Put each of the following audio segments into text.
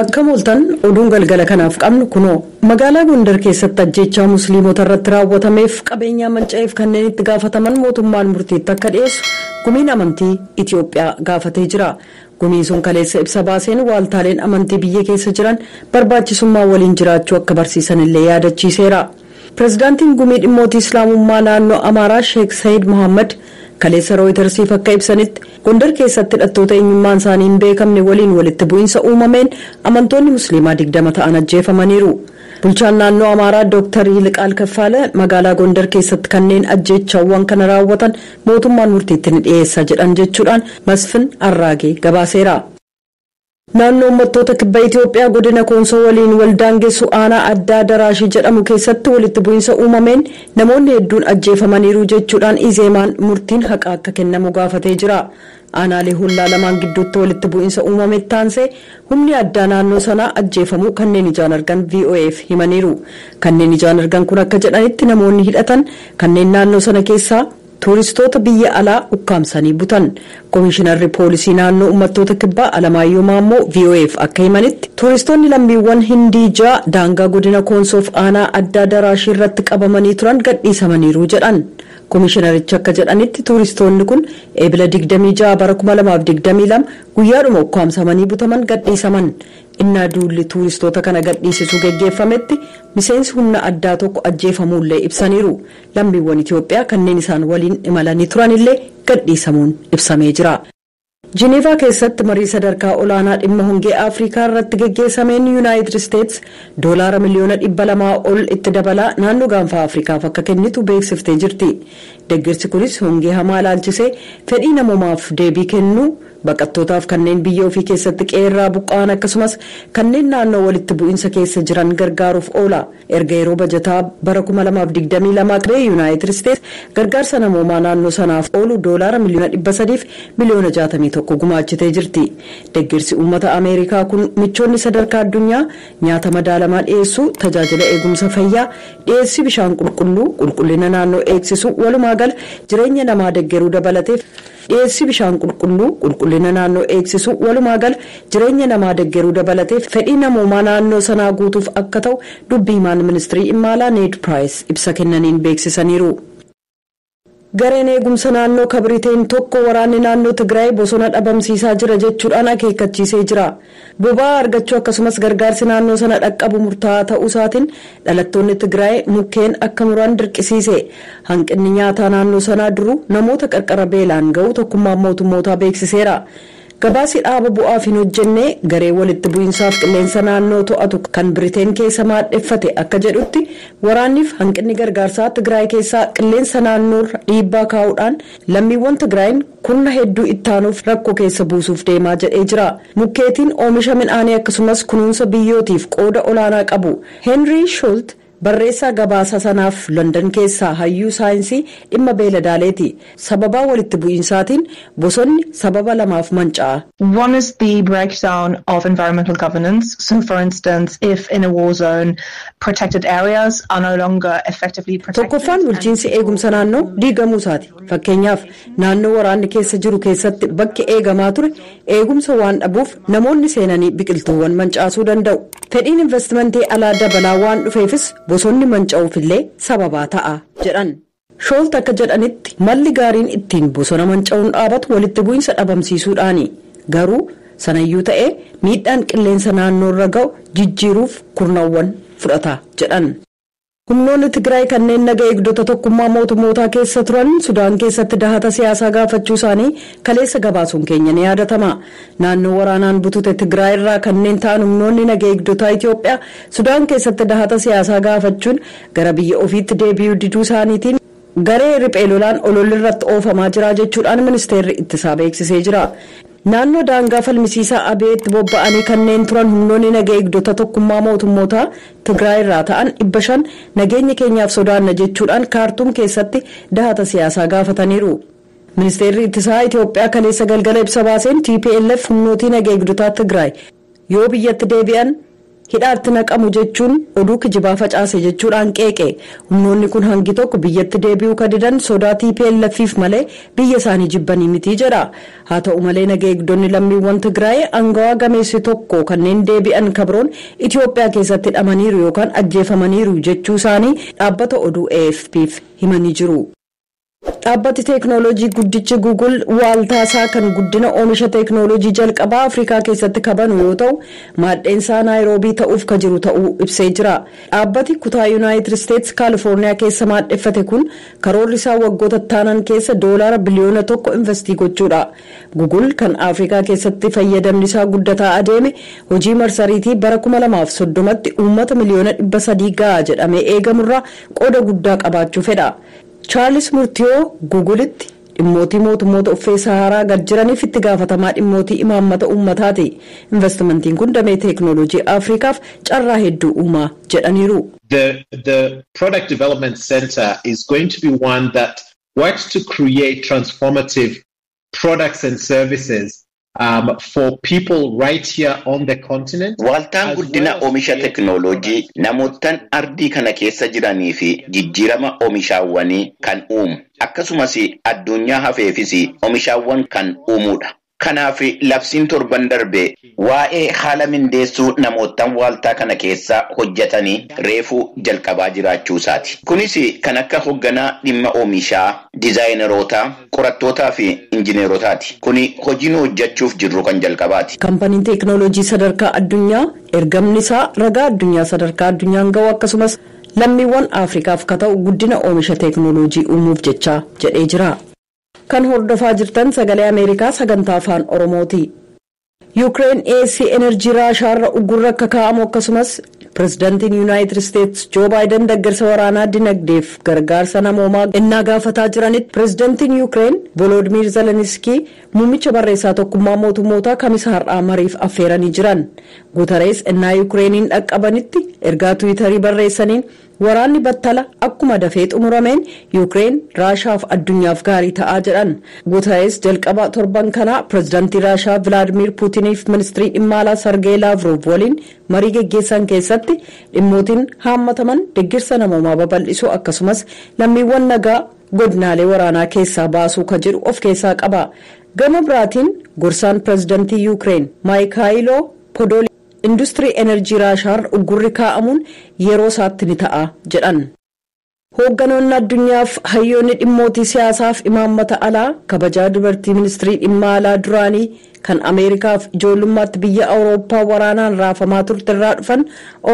Akka mooltan oduun galgala kanaaf qabnu kunoo magaalaa Gondar keessatti ajjeechaa musliimota irratti raawwatameef qabeenyaa manca'eef kanneen itti gaafataman mootummaan murtiitti akka dhiyeessu gumiin amantii Itiyoophiyaa gaafatee jira. Gumiin sun kaleessa ibsa baaseen waaltaaleen amantii biyya keessa jiran barbaachisummaa waliin jiraachuu akka barsiisan illee yaadachiiseera. Pireezidaantiin gumii dhimmoota Islaamummaa naannoo Amaaraa Sheek Sayid Mohaammed kaleessa Rooyitersiif akka ibsanitti Gondar keessatti hidhattoota eenyummaan isaanii hin beekamne waliin walitti bu'iinsa uumameen amantoonni musliimaa 20 ta'an ajjeefamaniiru. Bulchaan naannoo Amaaraa Dr. Yiliqaal Kaffaale magaalaa Gondar keessatti kanneen ajjeechaawwan kana raawwatan mootummaan murtiitti ni dhiyeessa jedhan jechuudhaan Masfin Arraagee gabaaseera. Naannoo uummattoota kibba Itiyoophiyaa godina Koonsoo waliin waldaangessu aanaa addaa Daraashii jedhamu keessatti walitti bu'iinsa uumameen namoonni hedduun ajjeefamaniiru jechuudhaan Izeemaan murtiin haqa akka kennamu gaafatee jira. Aanaalee hollaa lamaan gidduutti walitti bu'iinsa uumame taansee humni addaa naannoo sanaa ajjeefamuu kanneen ijaan argan VOAf himaniiru. Kanneen ijaan argan kun akka jedhanitti namoonni hidhatan kanneen naannoo sana keessaa tuuristoota biyya alaa ukkaamsanii butan. Komishinarri poolisii naannoo uummattoota kibbaa Alamaayyoo Maammoo VOAf akka himanitti tuuristoonni lammiiwwan Hindii 6 daangaa godina Koonsoof aanaa addaa Daraashii irratti qabamanii turan gadhiisamaniiru jedhan. Komishinarichi akka jedhanitti tuuristoonni kun eebila 26 bara 2022 guyyaadhuma ukkaamsamanii butaman gadhiisaman. Innaa duulli tuuristoota kana gadhiisisuu geggeeffametti miseensi humna addaa tokko ajjeefamuullee ibsaniiru. Lammiiwwan Itiyoophiyaa kanneen isaan waliin imalanii turanillee gadhiisamuun ibsamee jira. Jineevaa keessatti marii sadarkaa olaanaa dhimma hongee Afrikaa irratti geggeessameen Yuunaayitid Isteets doolaara miliyoona 200 ol itti dabalaa naannoo gaanfa Afrikaaf akka kennitu beeksiftee jirti. Deeggarsi kunis hongee hamaa ilaalchisee fedhii namoomaaf deebii kennuu, baqattootaaf kanneen biyya ofii keessatti qeerraa buqqa'an akkasumas kanneen naannoo walitti bu'iinsa keessa jiran gargaaruuf oola. Erga yeroo bajataa bara 2022 qabee Yuunaayitid Isteets gargaarsa namoomaa naannoo sanaaf oolu doolaara miliyoona 300 miliyoona 61 gumaachitee jirti. Deeggarsi uummata Ameerikaa kun michoonni sadarkaa addunyaa nyaata madaalamaa dhiyeessuu, tajaajila eegumsa fayyaa, dhiyeessii bishaan qulqulluu, qulqullina naannoo eegsisuu, walumaa gala jireenya namaa deeggaruu dabalateef dhiyeessii bishaan qulqulluu, qulqullina naannoo eegsisuu, walumaa gala jireenya namaa deeggaruu dabalateef fedhii namoomaa naannoo sanaa guutuuf akka ta'u dubbii himaan ministirii Imaalaa Need Piraayis ibsa kennaniin beeksisaniiru. Gareen eegumsa naannoo Kabiriteen tokko waraanni naannoo Tigraay bosona dhabamsiisaa jira jechuudhaan akeekkachiisee jira. Boba'aa argachuu akkasumas gargaarsi naannoo sana dhaqqabu murtaa'aa ta'uu isaatiin dhalattoonni Tigraay mukkeen akka muran dirqisiise. Hanqinni nyaataa naannoo sanaa duruu namoota qarqara beelaan ga'u tokkummaan mootummootaa beeksiseera. Gabaasi dhaaba bu'aaf hin hojjenne garee walitti bu'iinsaaf qilleensa naannoo to'atu kan Biriteen keessa maadheffate akka jedhutti waraanniif hanqinni gargaarsaa Tigraay keessaa qilleensa naannoorra dhiibbaa kaa'uudhaan lammiiwwan Tigraayin kurna hedduu ittaanuuf rakkoo keessa buusuuf deemaa jedhee jira. Mukkeetiin oomisha midhaanii akkasumas kunuunsa biyyootiif qooda olaanaa qabu. Henry Schult barreessaa gabaasa sanaaf London keessaa hayyuu saayinsii dhimma beeladaaleeti. Sababaa walitti bu'iinsaatiin bosonni sababa lamaaf manca'a. One is the breakdown of environmental governance. So for instance, if in a war zone protected areas are no longer effectively protected. Tokkoffaan bulchiinsi eegumsa naannoo diigamuu isaati. Fakkeenyaaf naannoo waraanni keessa jiru keessatti bakki eegamaa ture eegumsa waan dhabuuf namoonni seenanii biqiltuuwwan mancaasuu danda'u. Fedhiin investimentii alaa dabalaa waan dhufeefis bosonni manca'uufillee sababaa ta'a jedhan. Shoolt akka jedhanitti malli gaariin ittiin bosona manca'uun dhaabatu walitti bu'iinsa dhabamsiisuudhaani. Garuu sanayyuu ta'ee miidhaan qilleensa naannoorra ga'u jijjiiruuf kurnawwan fudhata jedhan. Humnoonni Tigraay kanneen naga eegdota tokkummaa mootummootaa keessa turan Sudaan keessatti dahata siyaasaa gaafachuu isaanii kaleessa gabaasuun keenya ni yaadatama. Naannoo waraanaan butute Tigraay irraa kanneen ta'an humnoonni naga eegdotaa Itiyoophiyaa Sudaan keessatti dahata siyaasaa gaafachuun gara biyya ofiitti deebi'uu diduu isaaniitiin garee riphee lolaan ololli irratti oofamaa jira jechuudhaan ministeerri ittisaa beeksisee jira. Naannoo daangaa falmisiisaa Abeetti bobba'anii kanneen turan humnoonni naga eegdota tokkummaa mootummootaa Tigraay irraa ta'an 500 nageenya keenyaaf sodaanna jechuudhaan Kaartuum keessatti dahata siyaasaa gaafataniiru. Ministeerri ittisaa Itiyoophiyaa kaleessa galgala ibsa baaseen TPLF humnootii naga eegdotaa Tigraay yoo biyyatti deebi'an Hidhaatti naqamu jechuun oduu kijibaa facaase jechuudhaan qeeqe. Humnoonni kun hangi tokko biyyatti deebi'uu kadidan sodaa TPLFif malee biyya isaanii jibbanii miti jedha. Haa ta'u malee naga eegdonni lammiiwwan Tigraay aangawaa gameessi tokko kanneen deebi'an kabroon Itoophiyaa keessatti hidhamaniiru yookaan ajjeefamaniiru jechuu isaanii dhaabbata oduu AFP'f himanii jiru. Dhaabbati teeknooloojii guddichi Google waaltaasaa kan guddina oomisha teeknooloojii jalqabaa Afrikaa keessatti kabanu yoo ta'u maadheensaa Naayiroobii ta'uuf ka jiru ta'uu ibsee jira. Dhaabbati kutaa Yuunaayitid Isteetsi Kaalifoorniyaa keessa maadheffate kun karoorri isaa waggoota taanan keessa $1 biliyoona investii gochuudha. Google kan Afrikaa keessatti fayyadamni isaa guddataa adeeme hojii marsariitii bara 2030tti uummata miliyoona 300 ga'a jedhamee eegamurraa qooda guddaa qabaachuu fedha. Charles Murtiyoo Googletti dhimmootii mootummoota uffee Saharaa gad jiraniif itti gaafatamaa dhimmootii imaammata uummataati. Investimentiin kun damee teeknooloojii Afrikaaf carraa hedduu uumaa jedhaniiru. The product development center is going to be one that works to create transformative products and services for people right here on the continent. Waaltaan guddina oomisha teknooloojii namootaan ardii kana keessa jiranii fi jijjiirama oomishaawwanii kan uumu akkasumas addunyaa hafeefis oomishaawwan kan uumudha. Kanaaf labsiin torban darbe waa'ee haala mindeessuu namootaan waaltaa kana keessa hojjetanii reefuu jalqabaa jiraachuu isaati. Kunis kan akka hoogganaa dhimma oomishaa, dizaayinerootaa, qorattootaa fi injineerotaati. Kuni hojii nu hojjechuuf jirru kan jalqabaati. Kampaniin teeknooloojii sadarkaa addunyaa ergamni isaa ragaa addunyaa sadarkaa addunyaan gahu akkasumas lammiiwwan Afrikaaf ka ta'u guddina oomisha teeknooloojii uumuuf jecha jedhee jira. Kan hordofaa jirtan sagalee Ameerikaa sagantaa afaan Oromooti. Yuukireen dhiyeessii enerjii Raashaarra uggurra akka kaa'amu akkasumas pirezidaantiin Yuunaayitid Isteetsi Joo Baayiden deeggarsa waraanaa dinagdeef gargaarsa namoomaa innaa gaafataa jiranitti pirezidaantiin Yuukireen Volodimiir Zelenskii muummicha barreessaa tokkummaa mootummootaa kamisa har'aa mariif affeeranii jiran. Guutarees innaa Yuukireeniin dhaqqabanitti ergaa Tiwiitarii barreessaniin waraanni battala akkuma dafee xumurameen Yuukireen Raashaaf addunyaaf gaarii ta'aa jedhan. Guutarees jalqaba torban kanaa pirezidaantii Raashaa Vilaadimiir Puutiniif ministirii dhimma alaa Sargee Laavrov waliin marii geggeessan keessatti dhimmootiin haammataman deeggarsa namoomaa babal'isuu akkasumas lammiiwwan nagaa godinaalee waraanaa keessaa baasuu ka jedhu of keessaa qaba. Gama biraatiin gorsaan pirezidaantii Yuukireen Maayikaayiloo Podool industirii enerjii Raashaarra uggurri kaa'amuun yeroo isaatti ni ta'a jedhan. Hoogganoonni addunyaaf hayyoonni dhimmootii siyaasaaf imaammata alaa kabajaa dubartii ministirii dhimma alaa duraanii kan Ameerikaaf ijoollummaatti biyya Awurooppaa waraanaan raafamaa turte irraa dhufan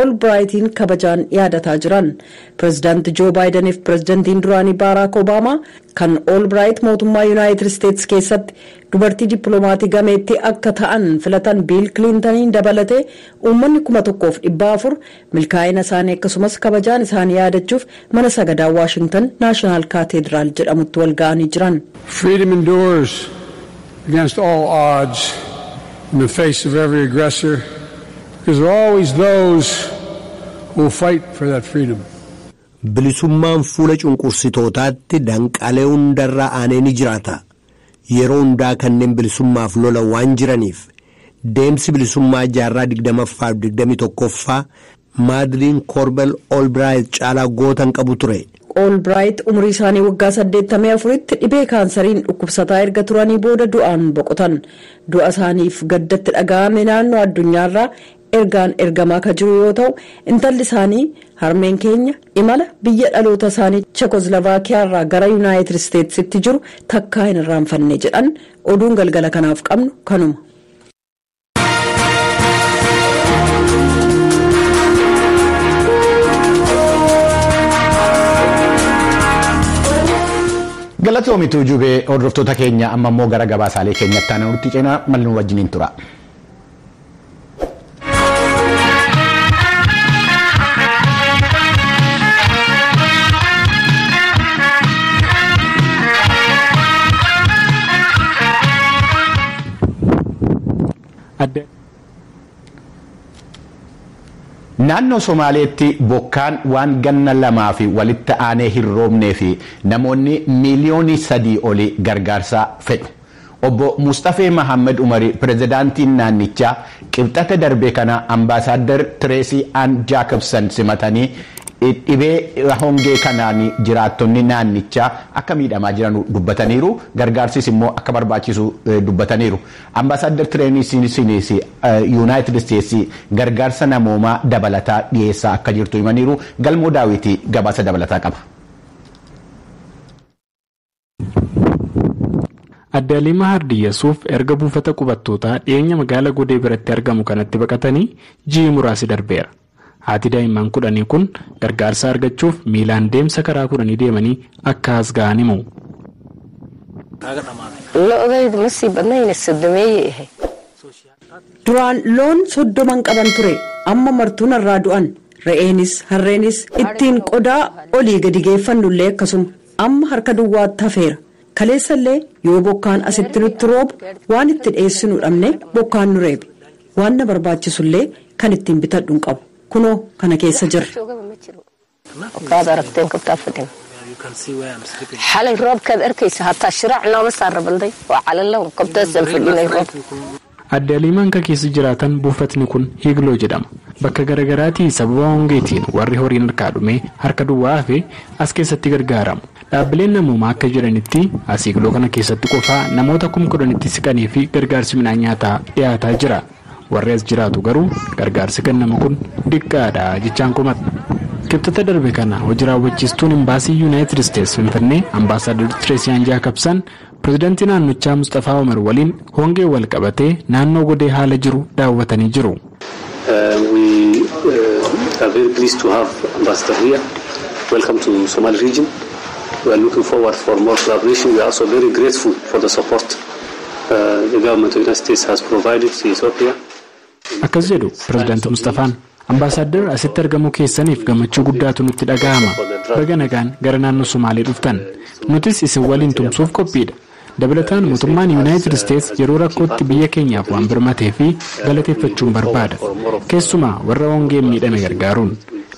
Olbraayitiin kabajaan yaadataa jiran. Pirezidaanti Joo Baayidaniif pirezidaantiin duraanii Baaraak Obaamaa kan Olbraayit mootummaa Yuunaayitid Isteetsi keessatti dubartii dippiloomatii gameettii akka ta'an filatan Biil Kiliintaniin dabalatee uummanni 1400 milkaa'ina isaanii akkasumas kabajaan isaanii yaadachuuf mana sagadaa Waashingtan Naashinaal Kaateediraal jedhamutti wal ga'anii jiran. Freedom endures against all odds in the face of every aggressor, because there are always those who will fight for that freedom. Bilisummaan fuula cunqursitootaatti danqalee hundarraa aanee ni jiraata. Yeroo hundaa kanneen bilisummaaf lola waan jiraniif deemsi bilisummaa jaarraa 20ffaa fi 21ffaa Maadiliin Korbel Olbraayit caalaa gootan qabu ture. Olbraayit umurii isaanii waggaa 84tti dhibee kaansariin dhukkubsataa erga turanii booda du'aan boqotan. Du'a isaaniif gaddatti dhaga'ame naannoo addunyaarraa ergaan ergamaa ka jiru yoo ta'u intalli isaanii harmeen keenya imala biyya dhaloota isaanii Cheekoslovaakiyaarraa gara Yuunaayitid Isteetsitti jiru takkaa hin irraanfanne jedhan. Oduun galgala kanaaf qabnu kanuma. Galatoomituu jubee hordoftoota keenya amma immoo gara gabaasaalee keenyatti aanutti cina malli nu wajjiniin tura. Naannoo Somaaleetti bokkaan waan ganna lamaa fi walitti aanee hin roobnee fi namoonni 3 miliyoonii olii gargaarsa fedhu. Obbo Mustafee Mahammed Umarii pirezidaantiin naannichaa qibxata darbe kana ambaasaaddar Tireesii Aan Jaakobsan simatanii dhibee hongee kanaan jiraattonni naannichaa akka miidhamaa jiran dubbataniiru. Gargaarsis immoo akka barbaachisu dubbataniiru. Ambaasaaddar Tireesiinis Yuunaayitid Isteetsi gargaarsa namoomaa dabalataa dhiyeessaa akka jirtu himaniiru. Galmoo Daawwitii gabaasa dabalataa qaba. Adde Aliimaa Hardiyyasuuf erga buufata qubattootaa dhiyeenya magaalaa Godee biratti argamu kanatti baqatanii ji'i muraasi darbeera. Haati daa'imman 10 kun gargaarsa argachuuf miilaan deemsa karaa 10 deemanii akka as ga'an himu. Duraan loon 30 qaban ture. Amma martuun irraa du'an. Re'eenis harreenis ittiin qodaa olii gadi geeffannullee akkasuma. Amma harka duwwaatti hafeera. Kaleessallee yoo bokkaan asitti nutti roobu waan itti dhiyeessinu dhabne bokkaan nu reebe. Waan na barbaachisullee kan ittiin bitadhu hin qabu. Kunoo kana keessa jirra. Adde Aliimaan kan keessa jiraatan buufatni kun Hiigloo jedhama. Bakka garaagaraatii sababa hongeetiin warri horiin harkaa dhume harka duwwaa hafe as keessatti gargaaramu. Dhaabbileen namoomaa akka jiranitti as Hiigloo kana keessatti qofaa namoota 10,000tti siqanii fi gargaarsi midhaan nyaataa dhiyaataa jira. Warri as jiraatu garuu gargaarsi kennamu kun diqqaadha jechaan komata. Kibxata darbe kana hojii raawwachiistuun imbaasii Yuunaayitid Isteetsi Finfinnee ambaasaaddar Tireesiyaan Jaakobsan pirezidaantii naannichaa Mustafaa Omar waliin hongee wal qabatee naannoo Godee haala jiru daawwatanii jiru. We are very pleased to have Ambassador here. Welcome to Somali region. We are looking forward for more collaboration. We are also very grateful for the support the government of the United States has provided to Ethiopia. Akkas jedhu pirezidaanti Mustafaan. Ambaasaaddar asitti argamuu keessaniif gammachuu guddaatu nutti dhaga'ama. Baga nagaan gara naannoo Somaalee dhuftan. Nutis isin waliin tumsuuf qophiidha. Dabalataan mootummaan Yuunaayitid Isteetsi yeroo rakkootti biyya keenyaaf waan birmatee fi galateeffachuun barbaada. Keessumaa warra hongeen miidhame gargaaruun.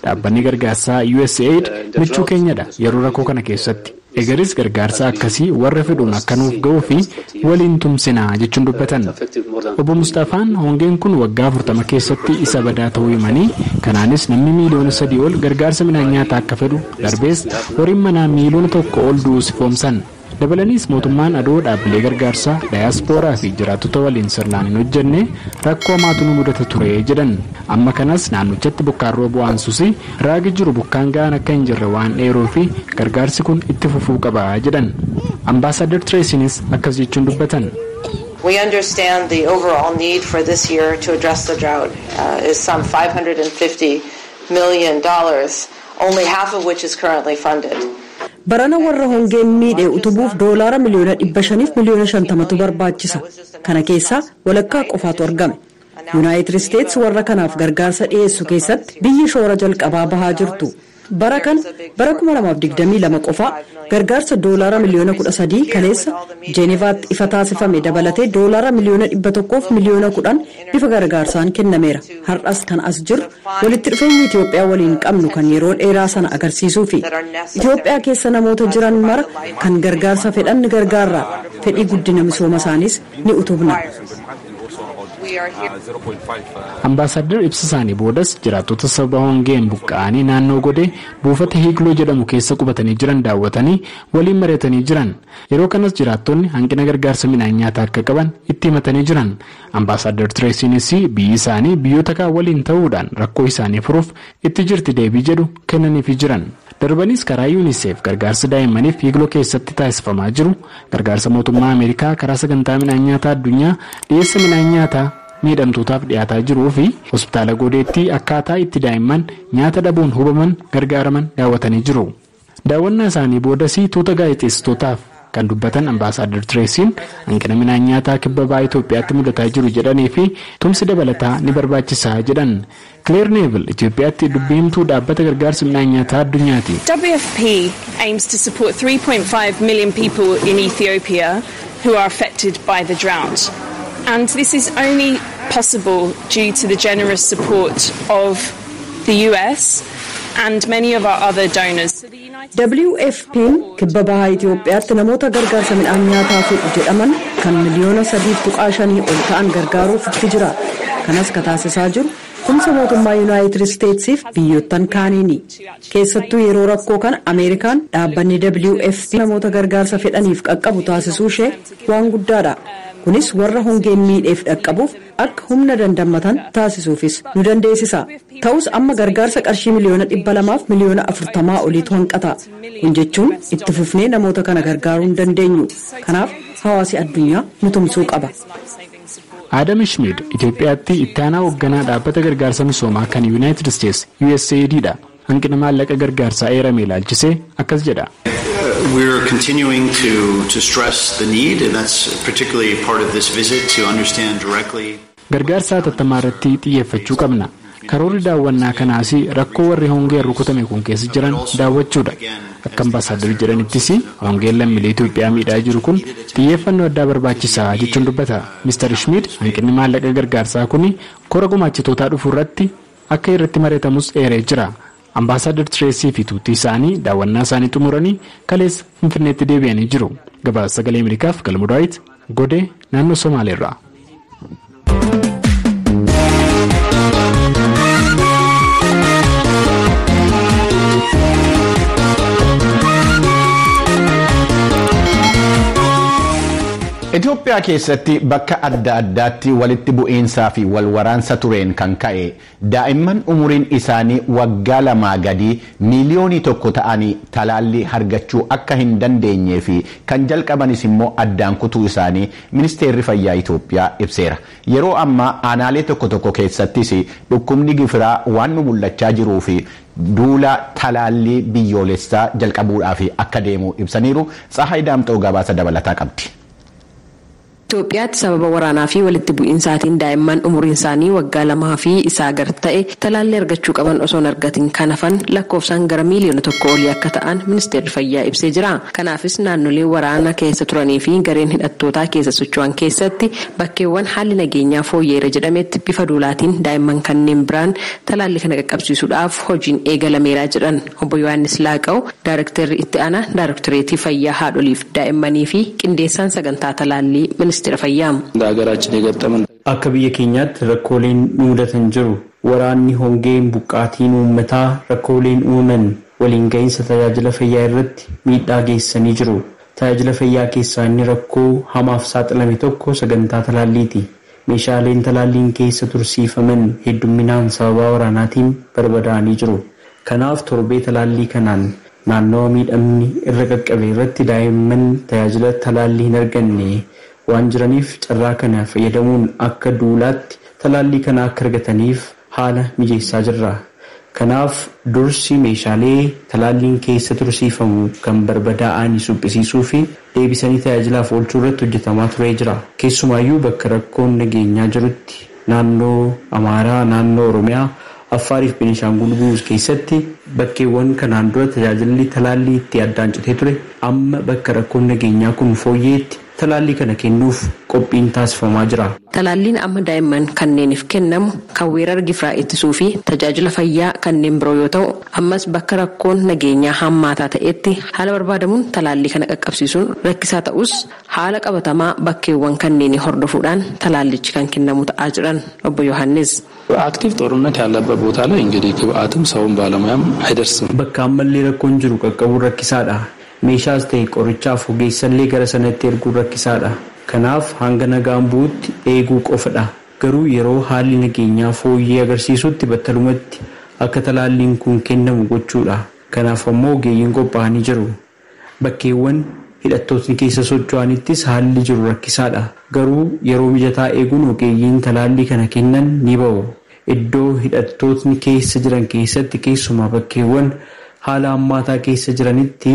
Dhaabbanni gargaarsaa USAID michuu keenyadha yeroo rakkoo kana keessatti. Egaris gargaarsa akkasii warra fedhuun akka nuuf ga'uu fi waliin tumsinaa jechuun dubbatan. Obbo Mustafaan hongeen kun waggaa 40 keessatti isa badaa ta'uu himanii kanaanis namni miiliyoona 3 ol gargaarsa midhaan nyaataa akka fedhu darbees horiin manaa miiliyoona 1 ol du'uus ifoomsan. Dabalaniis mootummaan adoo dhaabbilee gargaarsaa daayaspooraa fi jiraattota waliin sirnaan hin hojjenne rakkoo hamaatu nu mudata ture jedhan. Amma kanas naannichatti bokkaan roobu aansuus raagi jiru bokkaan ga'aan akka hin jirre waan dheeroo fi gargaarsi kun itti fufuu qaba jedhan. Ambaasaaddar Tireesiinis akkas jechuun dubbatan. We understand the overall need for this year to address the drought is some $550 million, only half of which is currently funded. Barana warra hongeen miidhe utubuuf doolaara miliyoona 500 miliyoona 50tu barbaachisa. Kana keessaa walakkaa qofaatu argame. Yuunaayitid Isteetsi warra kanaaf gargaarsa dhiyeessu keessatti biyyi shoora jalqabaa bahaa jirtu. Bara kana bara 2022 qofaa gargaarsa doolaara miliyoona 13 kaleessa Jeenevaatti ifa taasifame dabalatee doolaara miliyoona 100 miliyoona 10 bifa gargaarsaan kennameera. Har'as kan as jiru walitti dhufeenyi Itoophiyaa waliin qabnu kan yeroo dheeraa sana agarsiisuufi Itoophiyaa keessa namoota jiran mara kan gargaarsa fedhan ni gargaarra. Fedhii guddina misooma isaaniis ni utubna. Ambaasaaddar ibsa isaanii boodas jiraattota sababa hongeen buqqa'anii naannoo Godee buufata Hiigloo jedhamu keessa qubatanii jiran daawwatanii waliin mari'atanii jiran. Yeroo kanas jiraattonni hanqina gargaarsa midhaan nyaataa akka qaban itti himatanii jiran. Ambaasaaddar Tireesiinis biyyi isaanii biyyoota kaan waliin ta'uudhaan rakkoo isaanii furuuf itti jirti deebii jedhu kennaniifii jiran. Darbanis karaa UNICEF gargaarsa daa'immaniif Hiigloo keessatti taasifamaa jiru gargaarsa mootummaa Ameerikaa karaa sagantaa midhaan nyaataa addunyaa dhiyeessa midhaan nyaataa miidhamtootaaf dhiyaataa jiruu fi hospitaala Godeetti akkaataa itti daa'imman nyaata dhabuun hubaman gargaaraman daawwatanii jiru. Daawwannaa isaanii boodas tuuta gaazexeessitootaaf kan dubbatan ambaasaaddar Tireesiin hanqina midhaan nyaataa kibba bahaa Itoophiyaatti mudataa jiru jedhanii fi tumsi dabalataa ni barbaachisaa jedhan. Claire Neville Itoophiyaatti dubbii himtuu dhaabbata gargaarsa midhaan nyaataa addunyaati. WFP aims to support 3.5 million people in Ethiopia who are affected by the drought. And this is only possible due to the generous support of the US and many of our other donors. So the United WFP'n kibba bahaa Itoophiyaatti namoota gargaarsa midhaan nyaataa fedhu jedhaman kan miliyoona 3.5 ol ta'an gargaaruuf itti jira. Kanas ka taasisaa jiru tumsa mootummaa Yuunaayitid Isteetsiif biyyoottan kaaniini. Keessattuu yeroo rakkoo kana Ameerikaan dhaabbanni WFP namoota gargaarsa fedhaniif qaqqabu taasisuu ishee waan guddaadha. Kunis warra hongeen miidheef dhaqqabuuf akka humna dandammatan taasisuufis nu dandeessisa. Ta'us amma gargaarsa qarshii miliyoona 200 fi miliyoona 40 oliitu hanqata. Kun jechuun itti fufnee namoota kana gargaaruu hin dandeenyu. Kanaaf hawaasi addunyaa nu tumsuu qaba. Adam Schmid Itoophiyaatti itti aanaa hoogganaa dhaabbata gargaarsa misoomaa kan United States USAID dha. Hanqina maallaqa gargaarsaa eerame ilaalchisee akkas jedha. We're continuing to stress the need, and that's particularly part of this visit to understand directly. Gargaarsa hatattamaa irratti xiyyeeffachuu qabna. Karoorri daawwannaa kanaas rakkoo warri hongeen rukutame kun keessa jiran daawwachuudha. Akka ambaasaaddar jedhanittis hongeen lammiilee Itoophiyaa miidhaa jiru kun xiyyeeffannoo addaa barbaachisaa jechuun dubbata. Mr. Schmid hanqinni maallaqa gargaarsaa kun kora gumaachitootaa dhufu irratti akka irratti mari'atamus eeree jira. Ambaasaadar Tireesii fi tuutii isaanii daawwannaa isaanii xumuranii kaleessa Finfinneetti deebi'anii jiru. Gabaasa sagalee Ameerikaaf Galmoo Daawit Godee naannoo Somaaleerraa. Itoophiyaa keessatti bakka adda addaatti walitti bu'iinsaa fi wal waraansa tureen kan ka'e daa'imman umuriin isaanii waggaa 2 gadii miliyoonii 1 ta'anii talaallii argachuu akka hin dandeenyee fi kan jalqabanis immoo addaan kutuu isaanii ministeerri fayyaa Itoophiyaa ibseera. Yeroo ammaa aanaalee tokko tokko keessattis dhukkubni gifiraa waan nu mul'achaa jiruu fi duula talaallii biyyoolessaa jalqabuudhaaf akka deemu ibsaniiru. Tsahaay Daamxoo gabaasa dabalataa qabdi. Itoophiyaatti sababa waraanaa fi walitti bu'iinsaatiin daa'imman umuriin isaanii waggaa 2 fi isaa gad ta'e talaallii argachuu qaban osoo hin argatin kan hafan lakkoofsaan gara miliyoona 1 olii akka ta'an ministeerri fayyaa ibsee jira. Kanaafis naannolee waraana keessa turanii fi gareen hidhattootaa keessa socho'an keessatti bakkeewwan haalli nageenyaa fooyyeera jedhametti bifa duulaatiin daa'imman kanneen biraan talaallii kana qaqqabsiisuudhaaf hojiin eegalameera jedhan obbo Yohaannis Laaqa'u, Daarektarri itti aanaa Daarektareetii Fayyaa Haadholiif Daa'immanii fi qindeessaan sagantaa talaallii Akka biyya keenyaatti rakkooleen nu mudatan jiru. Waraanni hongeen buqqaatiin uummataa rakkooleen uumaman waliin gahinsa tajaajila fayyaa irratti miidhaa geessanii jiru. Tajaajila fayyaa keessaa inni rakkoo hamaaf saaxilame tokko sagantaa talaalliiti. Meeshaaleen talaalliin keessa tursiifaman heddumminaan sababa waraanaatiin barbadaa'anii jiru. Kanaaf torbee talaallii kanaan naannawa miidhamni irra qaqqabe irratti daa'imman tajaajila talaallii hin arganne waan jiraniif carraa kana fayyadamuun akka duulaatti talaallii kana akka argataniif haala mijeessaa jirra. Kanaaf dursi meeshaalee talaalliin keessa tursiifamu kan barbadaa'anii suphisiisuu fi deebisanii tajaajilaaf oolchuu irratti hojjetamaa turee jira. Keessumaayyuu bakka rakkoon nageenyaa jirutti naannoo Amaaraa, naannoo Oromiyaa, Affaariif Beenishaangul Gumuz keessatti bakkeewwan kanaan dura tajaajilli talaallii itti addaan citee ture amma bakka rakkoon nageenyaa kun fooyyeetti talaallii kana kennuuf qophiin taasifamaa jira. Talaalliin amma daa'imman kanneeniif kennamu kan weerara gifiraa ittisuu fi tajaajila fayyaa kanneen biroo yoo ta'u, ammas bakka rakkoon nageenyaa hammaataa ta'etti haala barbaadamuun talaallii kana qaqqabsiisuun rakkisaa ta'us haala qabatamaa bakkeewwan kanneenii hordofuudhaan talaallichi kan kennamu ta'aa jiran obbo Yohaannis. አክቲቭ ጦርነት ያለበት ቦታ ላይ እንግዲህ ግብአትም ሰውም ባለሙያም አይደርስም። Bakka ammallee rakkoon jiru qaqqabuun rakkisaadha. Meeshaas ta'e qorichaaf ogeessallee gara sanatti erguun rakkisaadha. Kanaaf hanga nagaan bu'utti eeguu qofadha. Garuu yeroo haalli nageenyaa fooyyee agarsiisutti battalumatti akka talaalliin kun kennamu gochuudha. Kanaaf ammoo ogeeyyiin qophaa'anii jiru. Bakkeewwan hidhattootni keessa socho'anittis haalli jiru rakkisaadha. Garuu yeroo mijataa eeguun ogeeyyiin talaallii kana kennan ni ba'u. Iddoo hidhattootni keessa jiran keessatti keessumaa bakkeewwan haala hammaataa keessa jiranitti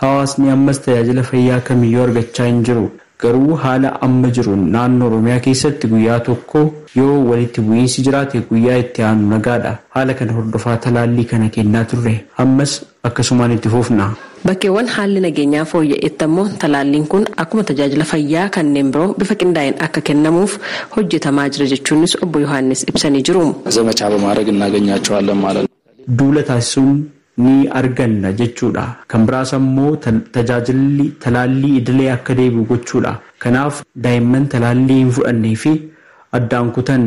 hawaasni ammas tajaajila fayyaa kamiyyuu argachaa hin jiru. Garuu haala amma jiruun naannoo Oromiyaa keessatti guyyaa tokko yoo walitti bu'iinsi jiraate guyyaa itti aanu nagaadha. Haala kana hordofaa talaallii kana kennaa turre. Ammas akkasumaan itti fufna. Bakkeewwan haalli nageenyaa fooyya'etti ammoo talaalliin kun akkuma tajaajila fayyaa kanneen biroo bifa qindaa'een akka kennamuuf hojjetamaa jira jechuunis obbo Yohaannis ibsanii jiru. ዘመቻ በማድረግ እናገኛቸዋለን ማለት ነው። duula taasisuun ni arganna jechuudha. Kan biraas ammoo tajaajilli talaallii idilee akka deebi'u gochuudha. Kanaaf daa'imman talaallii hin fudhannee fi addaan kutan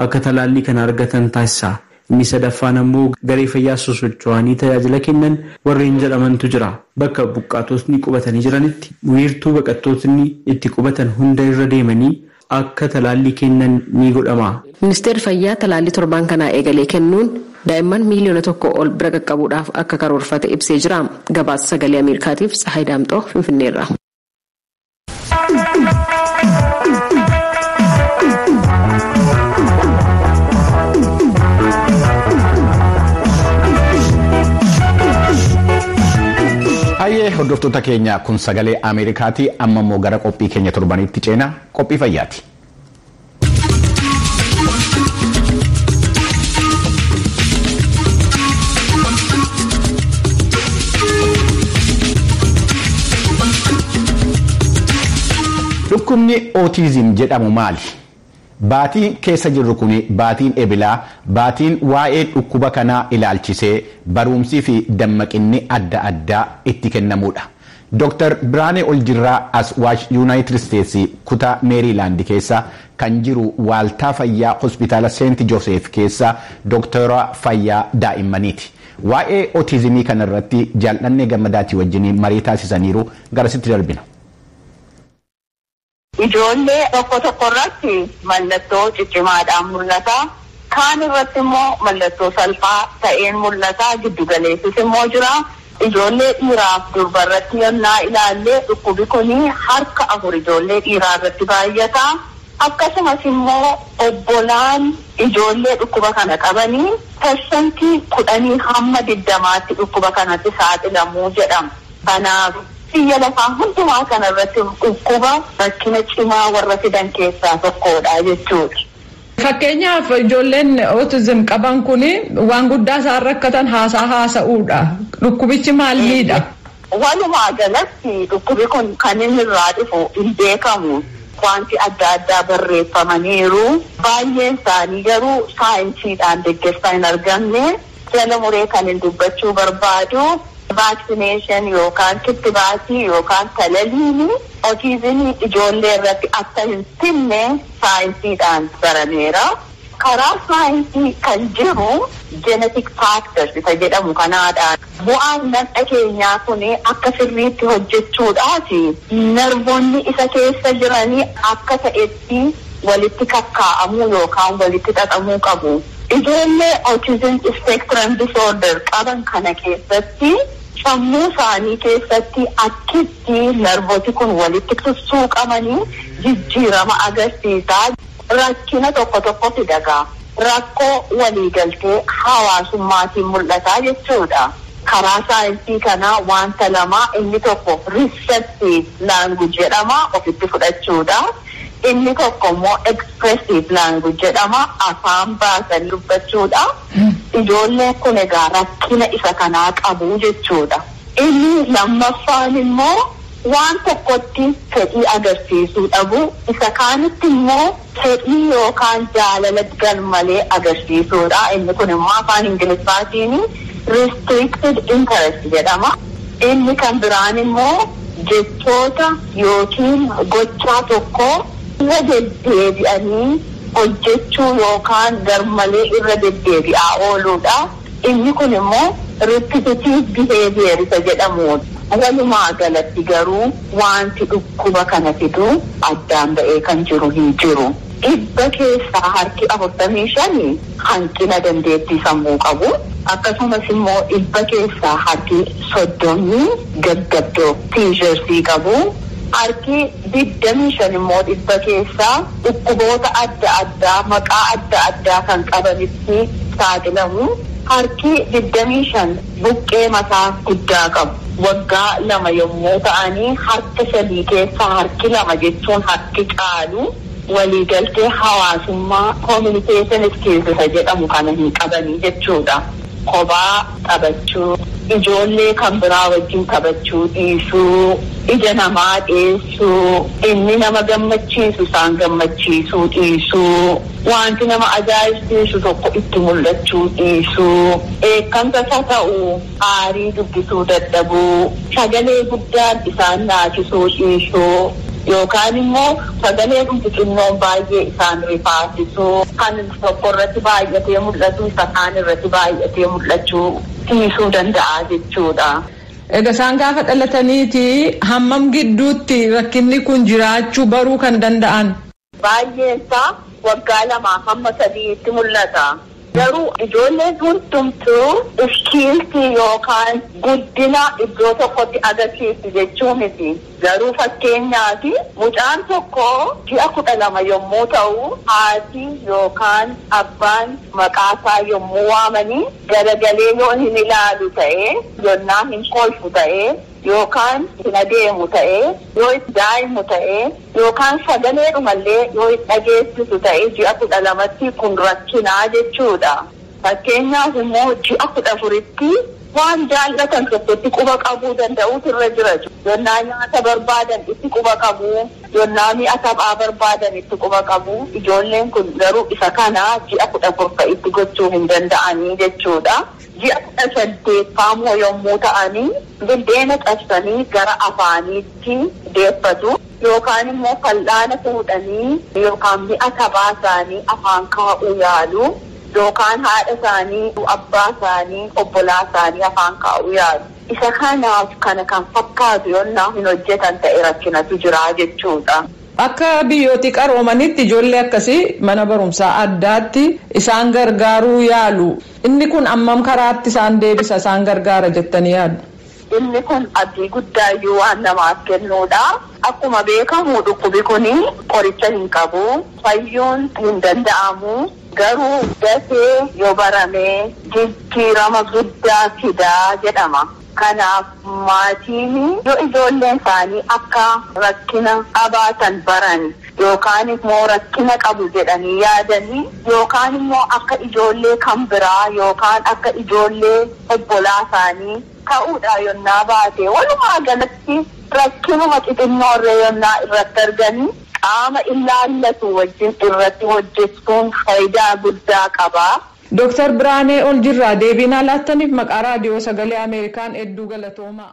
akka talaallii kana argatan taasisa. Inni sadaffaan ammoo garee fayyaa sosocho'anii tajaajila kennan warreen jedhamantu jira. Bakka buqqaatotni qubatanii jiranitti wiirtuu baqattootni itti qubatan hunda irra deemanii akka talaallii kennan ni godhama. Ministeerri fayyaa talaallii torbaan kanaa eegalee kennuun daa'imman 1 miiliyoona ol bira qaqqabuudhaaf akka karoorfate ibsee jira. Gabaasa Sagalee Ameerikaatiif Tsahaay Daamxoo Finfinneerra. Hayyee, hordoftoota keenya, kun Sagalee Ameerikaati. Amma immoo gara qophii keenya torbanitti ceenaa, qophii fayyaati. Dhukkubni ootizim jedhamu maali? Baatiin keessa jirru kun, baatiin Ebilaa, baatiin waa'ee dhukkuba kanaa ilaalchisee barumsii fi dammaqinni adda addaa itti kennamudha. Dr. Biraanee Oljirraa as Yuunaayitid Isteetsi kutaa Meeriilaand keessa kan jiru waaltaa fayyaa hospitaala Seent Joosef keessa Dooktara fayyaa daa'immaniiti. Waa'ee ootizimii kanarratti Jaallannee Gammadaatii wajjin marii taasisaniiru, garasitti darbina. Ijoollee tokko tokko irratti mallattoo ciccimaadhaan mul'ata. Kaan irratti immoo mallattoo salphaa ta'een mul'ata. Giddu galeessis immoo jira. Ijoollee dhiiraaf durba irratti yennaa ilaallee, dhukkubi kun harka afur ijoollee dhiiraa irratti baay'ata. Akkasumas immoo obbolaan ijoollee dhukkuba kana qabanii 10% hamma 20tti dhukkuba kanatti saaxilamuu jedhama. Kanaaf biyya lafaa hundumaa kana irratti dhukkuba rakkina cimaa warra fidan keessaa tokkodha jechuudha. Fakkeenyaaf, ijoolleen autism qaban kun waan guddaa isaan rakkatan haasaa haasa'uudha. Dhukkubichi maal miidha? Walumaa galatti dhukkubi kun kan inni irraa dhufu hin beekamu. Wanti adda addaa barreeffamaniiru. Baay'een isaanii garuu saayinsiidhaan deeggarsa hin argamne. Jala muree kan hin dubbachuu barbaadu, vaccination yookaan kittibaatii yookaan talaliin ootizimii ijoollee irratti akka hin finne saayinsiidhaan barameera. Karaa saayinsii kan jiru genetic factors isa jedhamu kanaadha. Bu'aan nadha keenyaa kun akka sirriitti hojjechuudhaaf narvoonni isa keessa jiranii akka ta'etti walitti kakkaa'amuu yookaan walitti xaxamuu qabu. Ijoollee autism spectrum disorder qaban kana keessatti sammuu isaanii keessatti akkitti narvooti kun walitti sussuuqamanii jijjiirama agarsiisaa. Rakkina tokko tokko fidagaa. Rakkoo waliigaltee hawaasummaatiin mul'ataa jechuudha. Karaa saayinsii kanaa wanta lama: inni tokko receptive language jedhama, ofitti fudhachuudha. Inni tokko immoo expressive language jedhama, afaan baasanii dubbachuudha. Ijoolleen kun egaa rakkina isa kanaa qabu jechuudha. Inni lammaffaan immoo waan tokkotti fedhii agarsiisuu dhabu, isa kaanitti immoo fedhii yookaan jaalala garmalee agarsiisuudha. Inni kun immoo afaan Ingiliffaatiin restricted interest jedhama. Inni kan biraan immoo jechoota yookiin gochaa tokko irra deddeebi'anii hojjechuu yookaan garmalee irra deddeebi'aa ooluudha. Inni kun immoo repetitive behavior isa jedhamudha. Walumaa galatti garuu wanti dhukkuba kana fidu addaan ba'ee kan jiru hin jiru. 45% hanqina dandeettii sammuu qabu. Akkasumas immoo 30% gaggabdoo seizures qabu. 25% immoo dhibba keessaa dhukkuboota adda addaa maqaa adda addaa kan qabanitti saaxilamu. 25% buqqee mataa guddaa qabu. Waggaa 2 yommuu ta'anii harka sadii keessaa harki 2, jechuun harki caalu, waliigaltee hawaasummaa communication skills isa jedhamu kana hin qabanii jechuudha. Kophaa taphachuu, ijoollee kan biraa wajjin taphachuu dhiisuu, ija namaa dheessuu, inni nama gammachiisu isaan gammachiisuu dhiisuu, wanti nama ajaa'ibsiisu tokko itti mul'achuu dhiisuu, dheekkamsa isa ta'u aarii dubbisuu dadhabuu, sagalee guddaan isaan naasisuu dhiisuu. Yookaan immoo sagalee dhumti xinnoon baay'ee isaan rifaasisuu, kan tokko irratti baay'atee mul'atu isa kaan irratti baay'atee mul'achuu dhiisuu danda'a jechuudha. Egaa isaan gaafa dhalataniiti hammam gidduutti rakkinni kun jiraachuu baruu kan danda'an? Baay'een isaa waggaa 2 hamma 3tti mul'ata. Garuu ijoolleen hundumtuu iskiiltii yookaan guddina iddoo tokkotti agarsiisu jechuu miti. Garuu fakkeenyaaf mucaan tokko ji'a 12 yommuu ta'u haati yookaan abbaan maqaa isaa yommuu waamanii garagalee yoo hin ilaalu ta'e, yonnaa hin kolfu ta'e, yookaan hin adeemu ta'e, yoo itti daa'imu ta'e, yookaan sagaleedhumallee yoo itti dhageessisu ta'e ji'a 12tti kun rakkinaa jechuudha. Fakkeenyaaf immoo ji'a 14tti waan jaallatan tokkotti quba qabuu danda'utu irra jira. Yonnaa nyaata barbaadan itti quba qabu, yonnaa mi'a taphaa barbaadan itti quba qabu. Ijoolleen kun garuu isa kana ji'a 14 itti gochuu hin danda'anii jechuudha. Ji'a 18 immoo yommuu ta'anii buddeena cabsanii gara afaaniitti deeffatu. Yookaan immoo fal'aana fuudhanii yookaan mi'a taphaa isaanii afaan kaa'uu yaalu. Yookaan haadha isaanii, abbaa isaanii, obbolaa isaanii afaan kaa'uu yaalu. Isa kanaaf kana kan fakkaatu yonnaa hin hojjetan ta'e rakkinatu jira jechuudha. Akka biyyooti qaroomanitti ijoollee akkasii mana barumsaa addaatti isaan gargaaruu yaalu. Inni kun ammam karaatti isaan deebisa isaan gargaara jettanii yaaddu? Inni kun abdii guddaa iyyuu waan namaaf kennuudha. Akkuma beekamu dhukkubi kun qoricha hin qabu. Fayyuun hin danda'amu. Garuu dafee yoo barame jijjiirama guddaa fidaa jedhama. Kanaaf maatiin yoo ijoolleen isaanii akka rakkina qabaatan baran yookaan immoo rakkina qabu jedhanii yaadanii yookaan immoo akka ijoollee kan biraa yookaan akka ijoollee obbolaa isaanii ta'uudha yonnaa baate walumaa galatti rakkinuma xixinnoorree yonnaa irratti arganii qaama ilaallatu wajjin irratti hojjechuun faayidaa guddaa qaba. Dooktar Biraanee Oljirraa deebii naa laattaniif maqaa raadiyoo sagalee Ameerikaan hedduu galatoomaa.